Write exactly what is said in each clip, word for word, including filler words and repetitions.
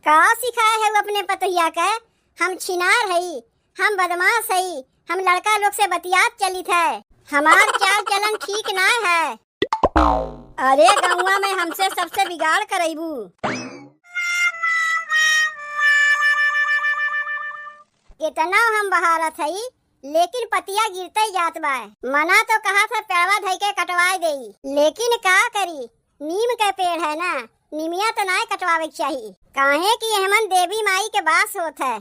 का सिखाए है अपने पतोहिया के? हम छिनार हई, हम बदमाश हई, हम लड़का लोग से बतियात चलित है। हमार चाल चलन ठीक ना है। अरे गौवा में हमसे सबसे बिगाड़ करइबू। केतना हम बहारत हई, लेकिन पतिया गिरते जात बा। मना तो कहा था पेड़वा धई के कटवाए देई, लेकिन का करी, नीम के पेड़ है ना, निमिया तो नाय कटवावे के चाही, काहे कि एहमन देवी माई के बास होत है।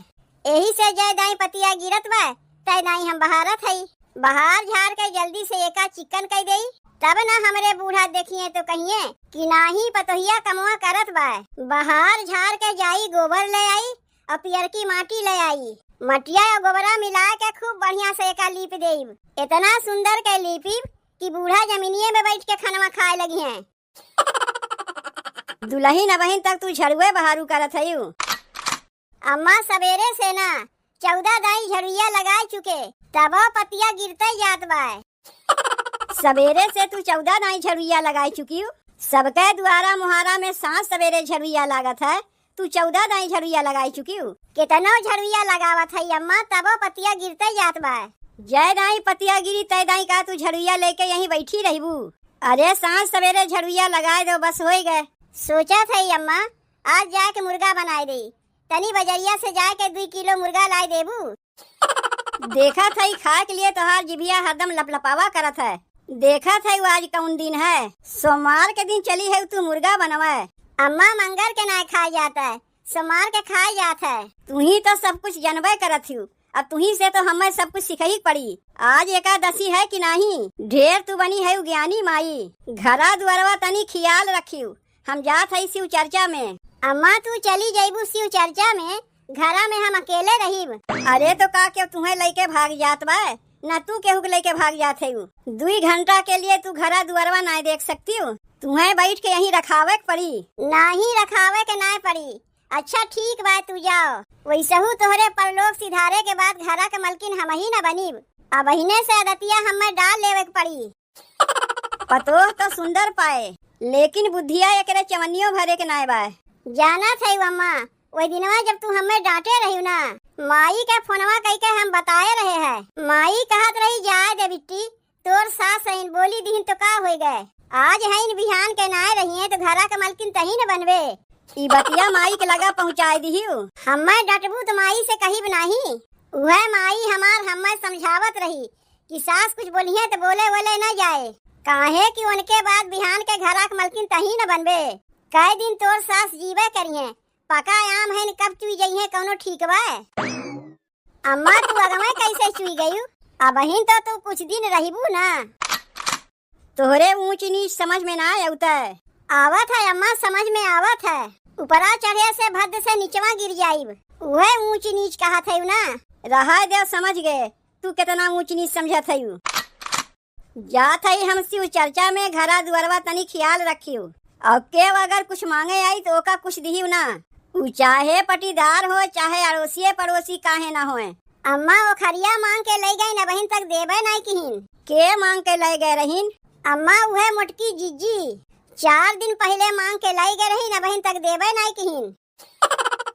एही से जय दाई पतिया गिरत बा, तय दाई हम बहारत हई। बहार झार के जल्दी से एका चिक्कन कई देई, तब ना हमरे बूढ़ा देखिए तो कहिए कि नाही पतोहिया कमवा करत बा। बहार झार के जाई, गोबर ले आई और पियरकी माटी ले आई। मटिया और गोबरा मिला के खूब बढ़िया से एका लीप देब। इतना सुंदर के लीपिब कि बूढ़ा जमीनिये में बैठ के खनवा खाए लगिहें। दुलहिन, अबहिन तक तू झड़ुए बहारू करत हयू। अम्मा, सबेरे से ना चौदह दाई झड़ुइया लगाए चुके, तबो पतिया गिरते जात बाय। सबेरे से तू चौदह दाई झड़ुइया लगाए चुकी हूँ। सबके दुआरा मुहारा में सांझ सबेरे झड़ुइया लागत है, तू चौदह दाई झड़ुइया लगाए चुकी हूँ। केतनो झड़ुइया लगावत है अम्मा, तबो पतिया गिरते जात बाय। जय दाई पतिया गिरी, तय दाई का तू झड़ुइया लेके यहीं बैठी रहबू? अरे सांझ सबेरे झड़ुइया लगाए दो, बस होई गए। सोचत है अम्मा, आज जाके मुर्गा बनाए देई। तनी बजरिया से जाके दुई किलो मुर्गा लाए देबू? देखत है खाए के लिए तोहार जिभिया हरदम लपलपावा करत है। देखत है वो आज कौन दिन है, सोमवार के दिन चली है तू मुर्गा बनवे। अम्मा, मंगर के नाय खाए जात है, सोमवार के खाए जात है। तू ही तो सब कुछ जनबे करत हूँ, अब तुही से तो हमें सब कुछ सिखही के पड़ी। आज एकादशी है कि नाही? ढेर तू बनी है ज्ञानी माई। घरा दुआरवा तनी खियाल रखियो, हम जात हई शिव चर्चा में। अम्मा, तू चली जइबू शिव चर्चा में, घरा में हम अकेले रहिब। अरे तो का केहू तुहे लइके भाग जात बा? ना तू केहू के लइके भाग जात है। दुई घंटा के लिए तू घरा दुआरवा नाय देख सकती हूँ, तुहे बैठ के यहीं रखावे के पड़ी। नाही रखावे के नाय पड़ी। अच्छा ठीक बा, तू जाओ। वैसहू तोहरे परलोक सिधारे के बाद घरा के मलकिन हमही न बनिब। अबहिने से आदतिया हमें डाल लेवे के पड़ी। पतोह तो सुंदर पाए, लेकिन बुद्धिया एकरे चवनियो भरे के नाय बा। जानत है अम्मा, वही दिनवा जब तू हमें डांटे रही ना, माई के फोनवा कई के हम बताए रहे हैं। माई कहत रही, जाए दे बिट्टी, तोर सास हईन, बोली दिहिन तो का होई गए। आज हईन, बिहान के नाय रहिए तो घरा के मलकिन तही न बनबे। ई बतिया माई के लगा पहुँचाए दिहियो। हमें डटबू तो माई से कहिब नाही। उहे माई हमार हमें समझावत रही कि सास कुछ बोलिहे तो बोले वोले न जाए, काहे कि उनके बाद बिहान के घरा के मलकिन तही न बनबे। कई दिन तोर सास जीवे करिहे, पका आम है न, कब चुई जइहे कौनो ठीक बा। अम्मा, तू अगवे कैसे चुई गयू? अबहिन तो तू कुछ दिन रहिबू ना। तोहरे ऊंच नीच समझ में ना आवत है। आवत है अम्मा, समझ में आवत है। ऊपरा चढ़े से भद्द से निचवा गिर जाइब, उहे ऊंच नीच कहत है ना। रहा दे, समझ गए, तू कितना ऊंच नीच समझत है। जात हई हम शिव चर्चा में, घरा दुआरवा तनी ख्याल रखियो। और केव अगर कुछ मांगे आई तो ओका कुछ दिहियो ना। उ चाहे पटीदार हो, चाहे अड़ोसिए पड़ोसी काहे ना होए। अम्मा ओखरिया मांग के ले गई, अबहिन तक देबे नाई किहिन। के मांग के ले गए रहिन? अम्मा उहे मोटकी जिज्जी। चार दिन पहिले मांग के ले गए रहिन, अबहिन तक देबे नाई किहिन।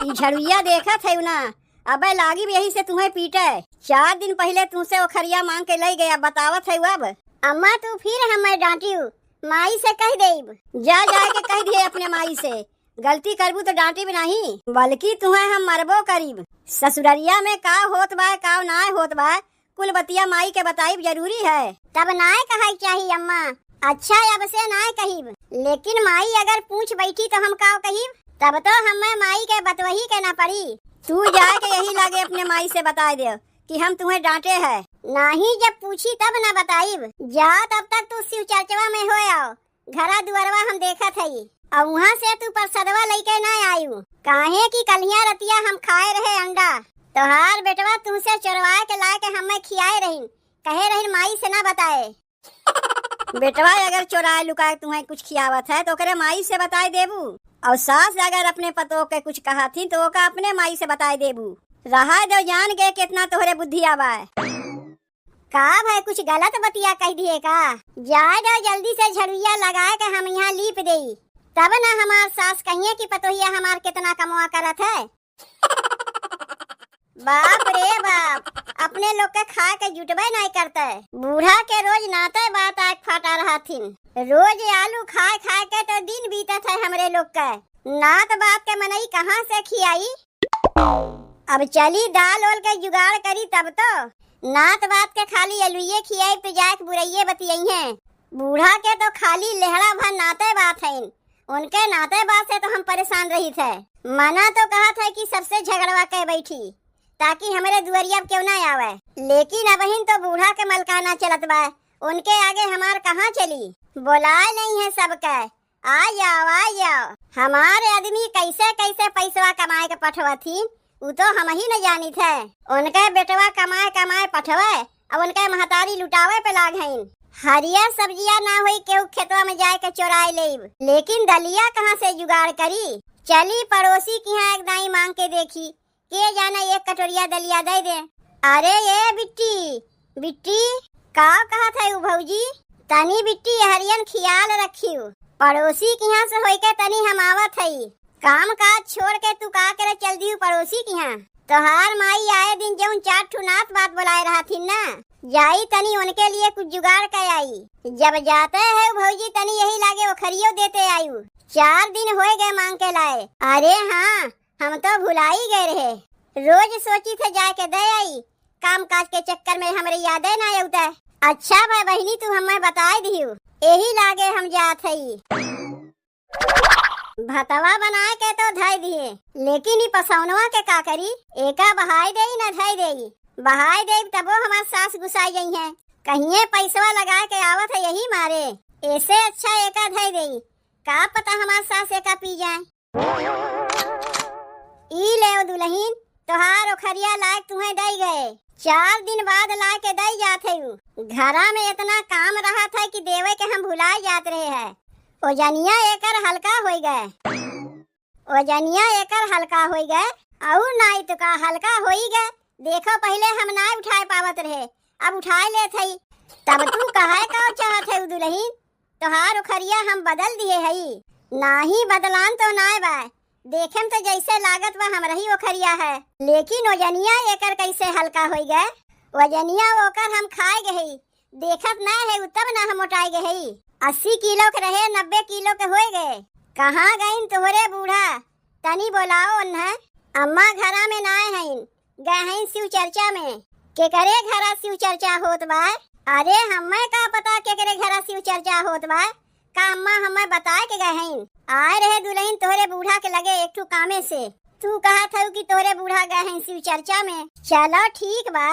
ई झड़ुइया देखत है ना, अबे लागिब यही से तुहे पीटे। चार दिन पहिले तुमसे ओखरिया मांग के ले गया, बतावत है अब। अम्मा तू फिर हमें डांटियो, माई से कह देब। जा जाए के कह दिए अपने माई से, गलती करबू तो डांटिब नाही, बल्कि तुहे हम मरबो करीब। ससुररिया में का होत बा, का नाय होत बा, कुल बतिया माई के बताइब जरूरी है। तब नाय कहै के चाही अम्मा। अच्छा, अब से नाय कहिब, लेकिन माई अगर पूछ बैठी तो हम का कहिब? तब तो हमें माई के बतवही के ना पड़ी। तू जाए के यही लागे अपने माई से बताए दे कि हम तुहे डांटे है। नाही, जब पूछी तब ना बताइब। जा, तब तक तू शिव चर्चवा में हो आओ। घरा दुआरवा हम देखत हई, अउ उहाँ से तू परसदवा लइके ना आयु, काहे कि कल्हिया रतिया हम खाए रहे अंडा। तोहार बेटवा तुमसे चोरवाए के लाए के हमें खियाए रहिन, कहे रहिन माई से ना बताए। बेटवा अगर चोराए लुकाए तुहें कुछ खियावत है तो ओकरे माई से बताए देबू, अउ सास अगर अपने पतोह के कुछ कहत ही तो ओका अपने माई से बताए देबू। रहा दो, जान गए कितना तोहरे बुद्धिया बा। का भाई, कुछ गलत बतिया कह दिए का? जाए दो, जल्दी से झड़ुइया लगाए के हम यहाँ लीप देई। तब ना हमार सास कहिए कि पतोहिया हमार कितना कमवा करत है। बाप रे बाप, अपने लोग के खाए के जुटबे नाहीं करते। बूढ़ा के रोज नाते बात आग फाटा रहथिन। रोज आलू खाए खाए के तो दिन बीतत है हमरे लोग के। नात बात के मनई कहाँ से खियाई? अब चली दाल ओल के जुगाड़ करी तब तो। नात बात के खाली अलुइये खियाई तो जाए के बुरइये बतियइहें। बूढ़ा के तो खाली लेहड़ा भर नाते बात हइन। उनके नाते बात से तो हम परेशान रहित है। मना तो कहत है कि सबसे झगड़वा के बैठी, ताकि हमरे दुआरिया पे केहू ना आवे। लेकिन अबहिन तो बूढ़ा के मलकाना चलत बा, उनके आगे हमार कहाँ चली? बोलाए नहीं है सबके, आ जाओ, आ जाओ। हमारे आदमी कैसे कैसे पैसवा कमाए के पठवथिन, उ तो हमही न जानित है। उनके बेटवा कमाए कमाए पठवे, अब उनके महतारी लुटावे पे लाग हइन। हरियर सब्जिया ना होई, केहू खेतवा में जाए के चोराए लेब, लेकिन दलिया कहाँ से जुगाड़ करी? चली पड़ोसी किहाँ एक दाई मांग के देखी, के जाने एक कटोरिया दलिया दे दे। अरे ये बिट्टी, बिट्टी, का कहत है उ भौजी? तनी बिट्टी हरियन खियाल रखियो, पड़ोसी किहाँ से होइके तनी हम आवत हई। काम काज छोड़ के तू का करे चल दियो पड़ोसी किहाँ? तोहार माई आए दिन जउन चार ठो नात बात बोलाए रहथिन ना, जाई तनी उनके लिए कुछ जुगाड़ के आई। जब जाते है भौजी, तनी यही लागे ओखरियो देते आयु। चार दिन होए गए मांग के लाए। अरे हाँ, हम तो भुलाई गए रहे। रोज सोची थे जाए के दे आई, काम काज के चक्कर में हमरे यादे ना आवता। अच्छा भाई बहिनी, तू हमें बताए दियो, यही लागे हम जात हई। भतवा बनाए के तो धई दिए, लेकिन ई पसौनवा के का करी? एका बहाई देई ना धई देई। बहाई देई तबो हमार सास गुस्साई जइहें, कहिए पैसवा लगा के आवत है यही मारे। ऐसे अच्छा एका धई देई, का पता हमार सास एका पी जाए। ई लेव दुलहिन, तोहार ओखरिया लायक तुहें दई गए। चार दिन बाद लाके दई जात है उ। घरा में इतना काम रहत है कि देवे के हम भुलाई जात रहे हैं। ओजनिया एकर हल्का होई गए। ओजनिया एकर हल्का होई गए। अउर नाई तो का हल्का होई गए। देखो पहिले हम नाई उठाए पावत रहे, अब उठाए लेत हई। तब तू कहे का चाहत है उ दुलहिन? तोहार ओखरिया हम बदल दिए हई। नाही बदलान तो नाय बा, देखे में तो जैसे लागत बा हमरही ओखरिया है, लेकिन ओजनिया एकर कैसे हल्का होई गए? ओजनिया ओकर हम खाए गए हई, देखत नाय है उ तब ना हम मोटाए गए हई। अस्सी किलो के रहे, नब्बे किलो के होए गए। कहाँ गइन तोहरे बूढ़ा? तनी बोलाओ उन्हें। अम्मा घरा में नाय हइन, गए हइन शिव चर्चा में। केकरे घरा शिव चर्चा होत बा? अरे हमें का पता केकरे घरा शिव चर्चा होत बा? का अम्मा हमें बताए के गए हइन? आए रहे दुलहिन तोहरे बूढ़ा के लगे एक ठो कामे से। तू कहत हऊ कि तोहरे बूढ़ा गए हइन शिव चर्चा में। चलो ठीक बा,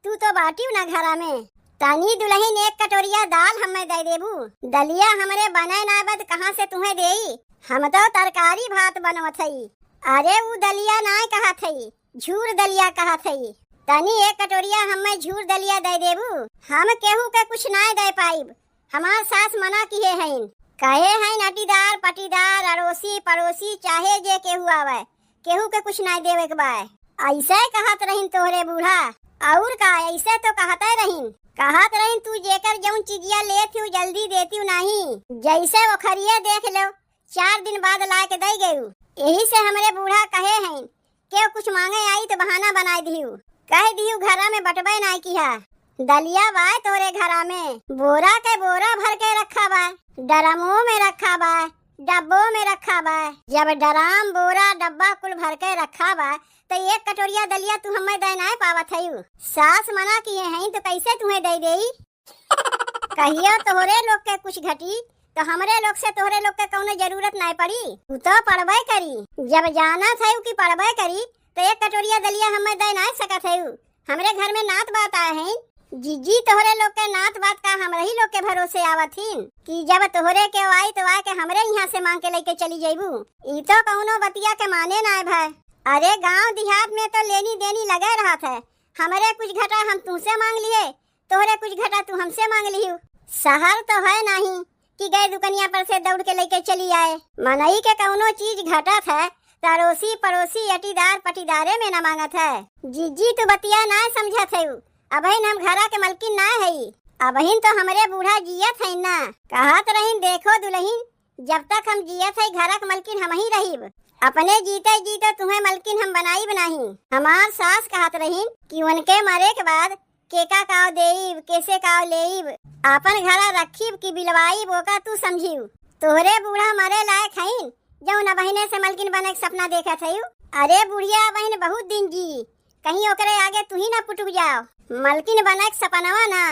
तू तो बाटिउ ना घरा में। तनी दुलहिन एक कटोरिया दाल हमें दे देबू? दलिया हमरे बने ना बा त कहाँ से तुहें देई? हम तो तरकारी भात बनवत हई। अरे उ दलिया नाय कहत हई, झूर दलिया कहत हई। तनी एक कटोरिया हमें झूर दलिया दे देबू? हम केहू के कुछ नाय दे पाइब, हमार सास मना किहे हइन। कहे हइन अटीदार पटीदार अड़ोसी पड़ोसी चाहे जे केहू आवे, केहू के कुछ नाय देवे के बा। ऐसे कहत रहिन तोहरे बूढ़ा, अउर का, ऐसे तो कहते रहिन। कहत रहिन तू जेकर जउन चीजिया लेत हू जल्दी देती हू नाही, जैसे ओखरिये देख लो, चार दिन बाद लाके दई गयू। यही से हमरे बूढ़ा कहे हइन, केहू कुछ मांगे आई तो बहाना बनाए दिहू, कह दिहू घरा में बटबे नाय किहा। दलिया बाय तोरे घरा में, बोरा के बोरा भर के रखा बा, ड्रमो में रखा बा, डब्बो में रखा बा। जब ड्रम बोरा डब्बा कुल भर के रखा बा, तो एक कटोरिया दलिया तू हमें दे नाय पावत हयू। सास मना किहे हईं तो कैसे तुहें दे देई? कहियो तोहरे लोग के कुछ घटी, तो हमरे लोग से तोहरे लोग के कउनो जरूरत नाय पड़ी। उ तो पड़बे करी। जब जानत हयू कि पड़बे करी, तो एक कटोरिया दलिया हमें दे नाय सकत हयू। हमरे घर में नात बात आए हैं। जीजी, तोहरे लोग के नात बात का हमरे ही लोग के भरोसे आवत हिन कि जब तोहरे के आई तो आए के हमरे यहाँ से मांग के लेके चली जइबू। ई तो कउनो बतिया के माने नाय भाई। अरे गांव देहात में तो लेनी देनी लगे रहत है। हमरे कुछ घटा हम तुमसे मांग लिए, तोहरे कुछ घटा तू हमसे मांग लिहू। शहर तो है नहीं कि गए दुकनिया पर से दौड़ के लेके चली आए। मनई के कउनो चीज घटत है, त अड़ोसी पड़ोसी अटीदार पटीदारे में न मांगत है। जीजी तू बतिया ना समझत है, अबहिन हम घरा के मलकिन ना हई, अबहिन तो हमरे बूढ़ा जियत है ना। कहत रहिन, देखो दुलहिन, जब तक हम जियत हई, घरक मलकिन हमहीं रहिब। अपने जीते जीते तुहें मलकिन हम बनाइब नाहीं। हमार सास कहत रहिन कि उनके मरे के बाद केका काव देइब, केसे काव लेइब, आपन घरा रखिब कि बिलवाइब, ओका तू समझिउ। तोहरे बूढ़ा मरे लायक हइन, जउन अबहिने से मलकिन बने के सपना देखत हइउ। अरे बुढ़िया, अबहिन बहुत दिन जी, कहीं ओकरे आगे तुही ना पुटुक जाव। मलकिन बने के सपनवा ना,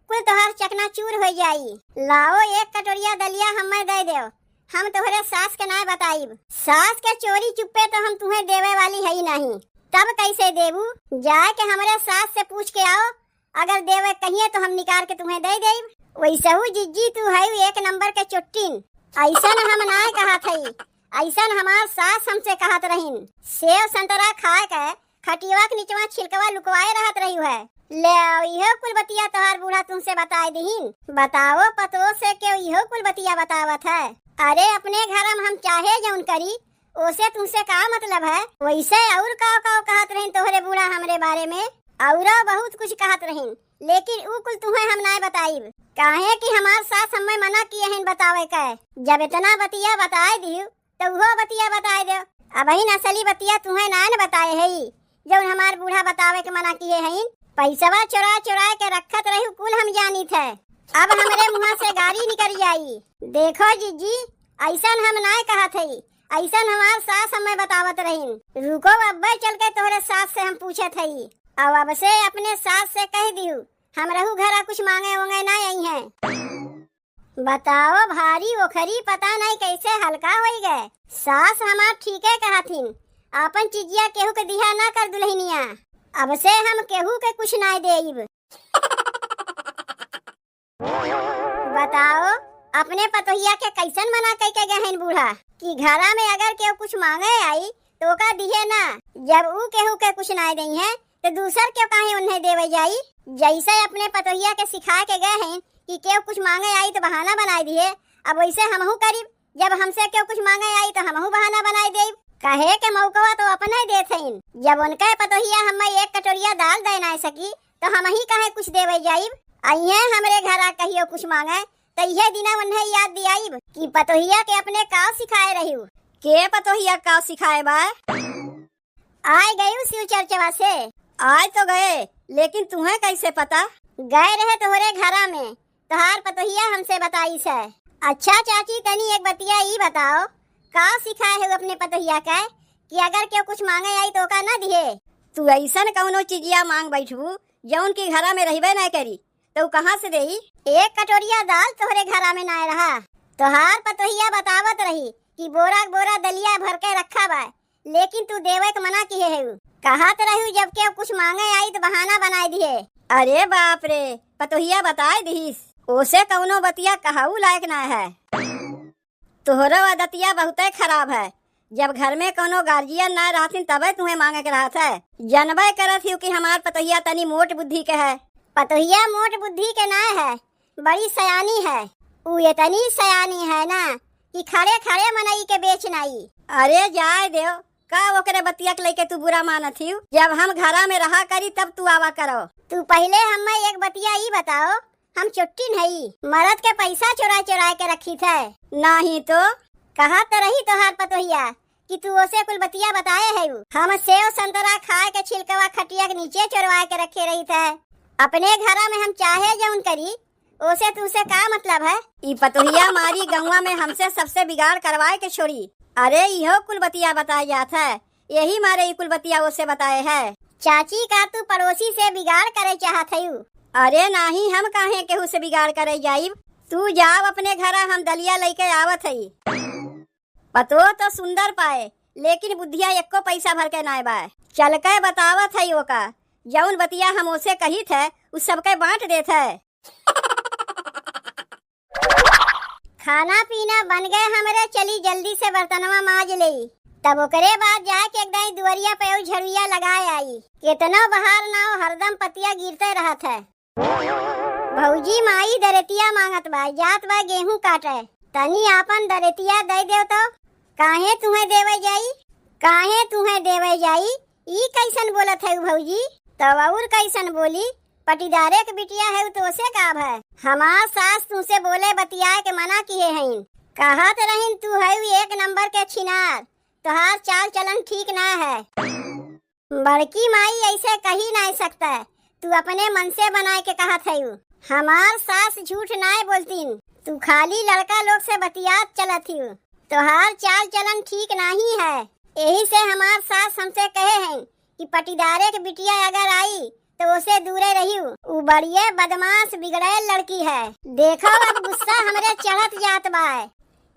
कुल तोहार चकनाचूर होइ जाई। लाओ, एक कटोरिया दलिया हम्मे दइ देव, हम तोहरे सास के नाय बताइब। सास के चोरी चुप्पे तो हम तुहें देवे वाली हई नाहीं, तब कइसे देबू? जाए के हमरे सास से पूछ के आओ, अगर देवे कहिए तो हम निकार के तुहें दइ देब। वइसहू जिज्जी तू हइउ एक नंबर के चुट्टिन, अइसन हम नाय कहत हई, अइसन हमार सास हमसे कहत रहिन। सेव संतरा खाए के खटियवा के निचवा छिलकवा लुकवाए रहत रहिउ है। ले आओ, इहो कुल बतिया तोहार बूढ़ा तुमसे बताए दिहिन। बताओ, पतोह से केउ इहो कुल बतिया बतावत है? अरे, अपने घर में हम चाहे जउन करी, ओसे तुमसे का मतलब है? वइसे अउर काव काव कहत रहिन तोहरे बूढ़ा हमरे बारे में, अउरो बहुत कुछ कहत रहिन, लेकिन उ कुल तुहें हम नाय बताइब, काहे कि हमार सास हम्मे मना किहे हइन बतावे के। जब एतना बतिया बताए दिउ, त उहो बतिया बताए देव। अबहिन असली बतिया तुहें नाय न बताए हई, जउन हमार बूढ़ा बतावे के मना किहे हइन। पइसवा चोरा चोरा के रखत रहिउ, कुल हम जानित है। अब हमरे मुँहा से गारी निकरि जाई। देखो जिज्जी, अइसन हम नाय कहत हई, अइसन हमार सास हम्मे बतावत रहिन। रुको, अब्बे चल के तोहरे सास से हम पूछत हई। अब, अब से अपने सास से कहि दिउ, हमरहू घरा कुछ माँगे ओंगे नाय अइहें। बताओ, भारी ओखरी पता नाहीं कइसे हल्का होइ गए। सास हमार ठीके कहथिन, आपन चिजिया केहू के दिहा ना कर दुलहिनिया। अब से हम केहू के कुछ नाहीं देइब। बताओ, अपने पतोहिया के कइसन मना कइ के गए हइन बूढ़ा कि घरा में अगर केहू कुछ माँगे आई, त ओका दिहे ना। जब ऊ केहू के कुछ नाहीं दइहें, त दूसर के काहे उन्हें देवे जाई? जइसे अपने पतोहिया के सिखाए के गए हइन कि केहू कुछ माँगे आई त बहाना बनाइ दिहे, अब वइसे हमहू करिब। जब हमसे केहू कुछ माँगे आई त हमहू बहाना बनाइ देब। कहे के मौकवा त अपने देत हइन। जब उनके पतोहिया हम्मे एक कटोरिया दाल दइ नाहीं सकी, त हमहीं काहे कुछ देवे जाइब? अइहें हमरे घरा कहियो कुछ माँगे, त इहे दिना उन्हें याद दियाइब कि पतोहिया के अपने काव सिखाए रहिउ। के पतोहिया काव सिखाए बा? आइ गइउ शिव चर्चवा से? आइ तो गए, लेकिन तुहें कइसे पता? गए रहे तोहरे घरा में, तोहार पतोहिया हमसे बताइस है। अच्छा चाची, तनी एक बतिया ई बताओ, काव सिखाए हउ अपने पतोहिया के कि अगर केहू कुछ माँगे आई त ओका न दिहे? तू अइसन कउनो चिजिया माँग बइठबू, जउन की घरा में रहिबे नाहीं करी, त ऊ कहाँ से देई? एक कटोरिया दाल तोहरे घरा में नाहीं रहा। तोहार पतोहिया बतावत रही कि बोरा के बोरा दलिया भर के रखा बा, लेकिन तू देवे के मना किहे हउ। कहत रहिउ जब केहू कुछ माँगे आई त बहाना बनाइ दिहे। अरे बाप रे, पतोहिया बताइ दिहिस, ओसे कउनो बतिया कहउ लायक नाहीं है। तोहरो आदतिया बहुते खराब है। जब घर में कउनो गार्जियन नाहीं रहथिन तबे तुहें माँगे के रहत है। जनबे करत हिउ कि हमार पतोहिया तनी मोट बुद्धि के है। पतोहिया मोट बुद्धि के नाहीं है, बड़ी सयानी है। ऊ एतनी सयानी है ना कि खड़े खड़े मनई के बेच नाई। अरे जाए देव, का ओकरे बतिया के लइके तू बुरा मानत हिउ? जब हम घरा में रहा करी तब तू आवा करो। तू पहिले हम्मे एक बतिया ई बताओ, हम चुट्टिन हई, मरद के पइसा चोराए चोराए के रखित है। नाहीं तो। कहत रही तोहार पतोहिया कि तू ओसे कुल बतिया बताए हउ। हम सेव संतरा खाए के छिलकवा खटिया के नीचे चोरवाए के रखे रहित है। अपने घरा में हम चाहे जउन करी, ओसे तुसे का मतलब है? ई पतोहिया मारी गउँवा में हमसे सबसे बिगाड़ करवाए के छोड़ी। अरे इहो कुल बतिया बताए जात है, यही मारे ई कुल बतिया ओसे बताए है। चाची, का तू पड़ोसी से बिगाड़ करे चाहत हउ? अरे नाहीं, हम काहे केहू से बिगाड़ करे जाइब? तू जाव अपने घरा, हम दलिया लइके आवत हई। पतोह तो सुंदर पाए, लेकिन बुद्धिया एक्को पइसा भर के नाय बाय। चल के बतावत है ओका, जउन बतिया हम ओसे कहित है, उ सबके बाँट देत है। खाना पीना बन गए हमरे, चली जल्दी से बर्तनवा माज लेई, तब ओकरे बाद जाके एक दाईं दुअरिया पे उ झड़ुइया लगाए आई। केतनो बहार नाव, हरदम पतिया गिरते रहत है। भउजी, माई दरेतिया माँगत बा, जात बा गेहूँ काटे। तनी आपन दरेतिया दइ देव तउ। काहे तुहें देवे जाई? काहे तुहें देवे जाई? ई कइसन बोलत हउ भउजी? तउ अउर कइसन बोली? पटीदारे के बिटिया हउ तउ ओसे का भय? हमार सास तुसे बोले बतियाए के मना किहे हइन। कहत रहिन तू हऊ एक नंबर के छिनार, तोहार चाल चलन ठीक ना है। बड़की माई ऐसे कही नाहीं सकत, तू अपने मन से बनाए के कहत हऊ। हमार सास झूठ नाहीं बोलतीन, तू खाली लड़का लोग से बतियात चलत हऊ। तोहार चाल चलन ठीक नाहीं है, यही से हमार सास हमसे कहे हैं कि पटीदारे के बिटिया अगर आई तो ओसे दूरे रहियो। उ बड़िए बदमाश बिगड़ैल लड़की है। देखो अब गुस्सा हमरे चढ़त जात बाय।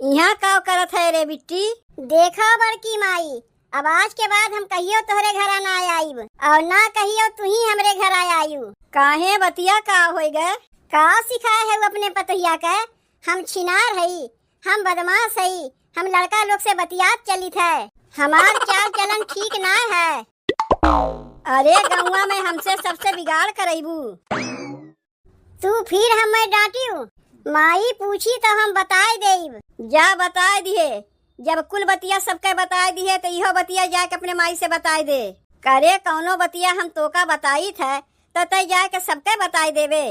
इहाँ का करत है रे बिट्टी? देखो बड़की माई, अब आज के बाद हम कहियो तोहरे घरा ना आइब और ना कहियो तुही हमरे घरा आयु। काहे बतिया का होई गए? का सिखाए है अपने पतोहिया के? हम छिनार हई, हम बदमाश हई, हम लड़का लोग से बतियात चलित है। हमार चाल चलन ठीक ना है। अरे गौवा में हमसे सबसे बिगाड़ करैबू। तू फिर हमें डांटियो? माई पूछी तो हम बताए देब। जा बताए दिहे, जब कुल बतिया सबके बताए दिहे तो इहो बतिया जाके अपने माई से बताए दे। करे कौनो बतिया हम तोका बताइत है तो तै जाके सबके बताए देबे।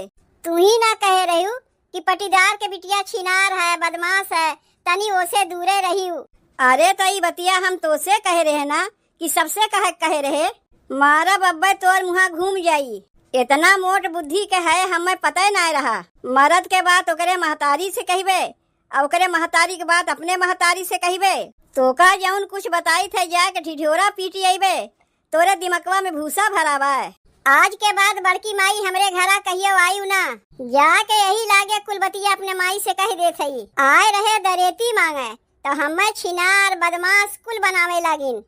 तू ही ना कहे रहू कि पटीदार के बिटिया छिनार है, बदमाश है, तनी ओसे दूरे रहियो। अरे तो ई बतिया हम तोसे कहे रहे ना कि सबसे कहे, कहे रहे। मारा बब्बे तोर मुहा घूम जाई। इतना मोट बुद्धि के है हमें पता ही ना रहा। मरद के बात ओकरे महतारी से कहिबे, आ ओकरे महतारी के बात अपने महतारी से कहिबे। तोका जौन कुछ बताइत है जाके ढिढोरा पीटी अइबे। तोरे दिमकवा में भूसा भरा बा। आज के बाद बड़की माई हमरे घरा कहियो आयु ना। जाके यही लागे कुल बतिया अपने माई से कह देत हई। आए रहे दरेती मांगे, तो हमें छिनार बदमाश कुल बनावे लागिन।